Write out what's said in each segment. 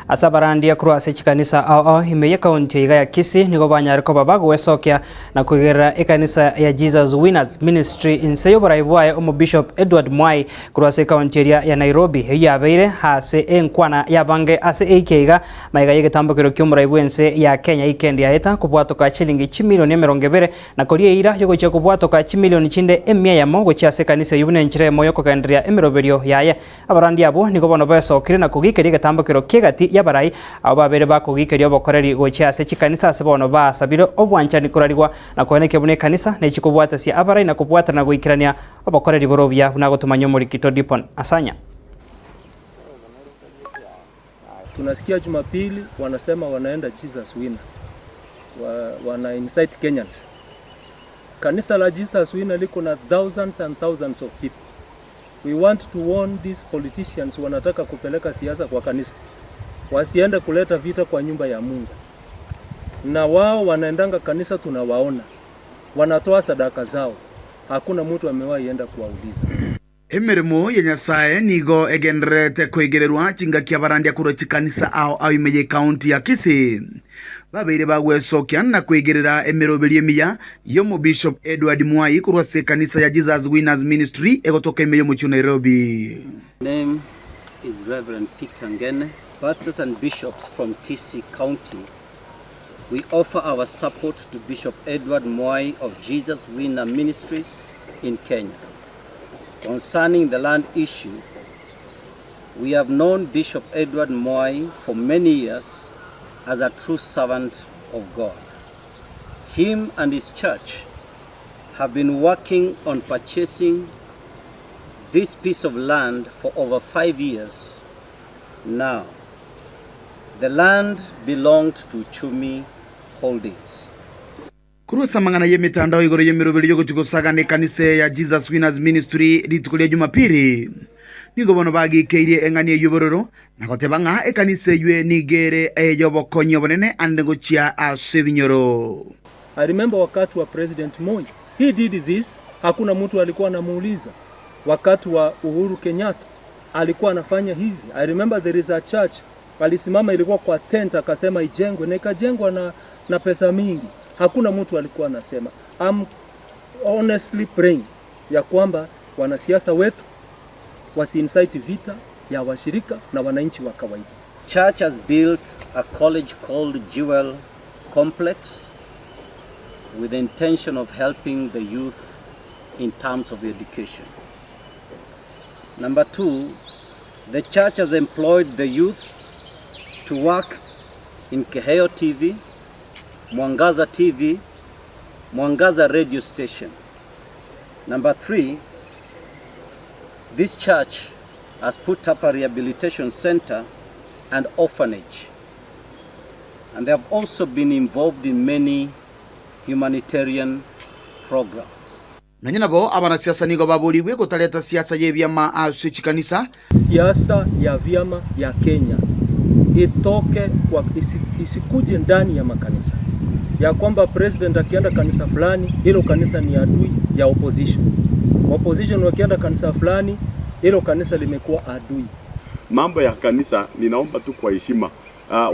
Ase abarandia korwa ase chikanisa ao ao ime y'ekaunti iga ya Kisii nigo banyare koba bagwesokia na koigerera ekanisa ya Jesus Winners Ministry inse y'oborai bwaye Omobishop Edward Mwai korwa ase ekaunti eria ya Nairobi eyio yabeire ase enkwana y'abange ase eiki iga maiga y'egetambokero ki'omorai bw'ense ya Kenya Ikendi yaeta kobwatoka chilingi chimilioni emerongo ebere na koria eira y'ogochia kobwatoka chimilioni chinde emia eyemo gochia ase ekanisa eyio buna enchera eyemo y'okogendereria emeroberio yaye. Abarandi abwo nigo bono besokire na kogikeria egetambokero ki'egati y'abarai, abwo babere bakogikeria obokoreri gochia ase chikanisa ase bono basabire obwanchani korarigwa na koenekia buna ekanisa nechikobwatasia abarai na kobwatana goikerania obokoreri bore obuya buna agotomanyia omorikito Dipon Asanya. Tunasikia Jumapili wanasema wanaenda Jesus Winner, wana incite Kenyans. Kanisa la Jesus Winner liko na thousands and thousands of people. We want to warn these politicians wanataka kupeleka siasa kwa kanisa, wasiende kuleta vita kwa nyumba ya Mungu. Na wao wanaendanga kanisa, tunawaona wanatoa sadaka zao, hakuna mtu amewahi enda kuwauliza. Emeremo ya Nyasae nigo egendererete koigererwa chingaki abarandia korwa chikanisa ao ao ime y'ecounty ya Kisii babeire bagwesokia na koigerera emeroberio emiya y'Omobishop Edward Mwai korwa ase ekanisa ya Jesus Winners Ministry egotoka ime y'omochie o Nairobi. Name is Reverend Peter Ngene. Pastors and bishops from Kisii County, we offer our support to Bishop Edward Mwai of Jesus Winner Ministries in Kenya. Concerning the land issue, we have known Bishop Edward Mwai for many years as a true servant of God. Him and his church have been working on purchasing this piece of land for over 5 years now. The land belonged to Uchumi Holdings. Korwa ase amang'ana y'emetandao igoro y'emeroberi y'ogochia gosagana ekanisa eye ya Jesus Winners Ministry rituko ria Jumapili, nigo bono bagikeirie eng'ani eyio bororo na goteba ng'a ekanisa eyio nigo ere ey'obokonyi obonene ande gochia ase ebinyoro. I remember wakati wa President Moi, he did this, hakuna mtu alikuwa anamuuliza. Wakati wa Uhuru Kenyatta alikuwa anafanya hivi. I remember there is a church alisimama, ilikuwa kwa tent, akasema ijengwe na ikajengwa na pesa mingi. Hakuna mtu alikuwa anasema. I'm honestly praying ya kwamba wanasiasa wetu wasi-incite vita ya washirika na wananchi wa kawaida. Church has built a college called Jewel Complex with the intention of helping the youth in terms of education. Number two, the church has employed the youth to work in Keheo TV, Mwangaza TV, Mwangaza radio station. Number three, this church has put up a rehabilitation center and orphanage. And they have also been involved in many humanitarian programs. Nonya nabo abanasiasa nigo baborigwe gotareta siasa y'ebiama ase chikanisa. Siasa ya vyama ya Kenya itoke kwa isikuje ndani ya makanisa, ya kwamba president akienda kanisa fulani, hilo kanisa ni adui ya opposition. Opposition wakienda kanisa fulani, hilo kanisa limekuwa adui. Mambo ya kanisa ninaomba tu kwa heshima.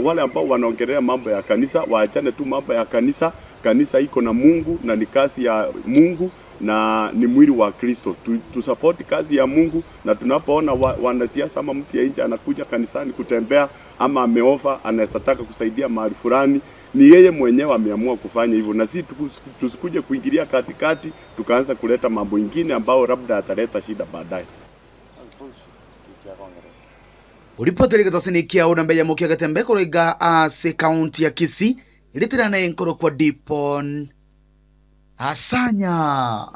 Wale ambao wanaongelea mambo ya kanisa waachane tu mambo ya kanisa. Kanisa iko na Mungu na ni kazi ya Mungu na ni mwili wa Kristo. Tu support kazi ya Mungu, na tunapoona wanasiasa ama mtu ya nje anakuja kanisani kutembea ama ameofa anaweza taka kusaidia mahali fulani, ni yeye mwenyewe ameamua kufanya hivyo, na si tusikuje kuingilia katikati tukaanza kuleta mambo ingine ambao labda ataleta shida baadaye. Oripoteri gatosini kiao na mbeya mokia gatembe koroiga ase county ya Kisii ritira na enkoro kwa Dipon Asanya.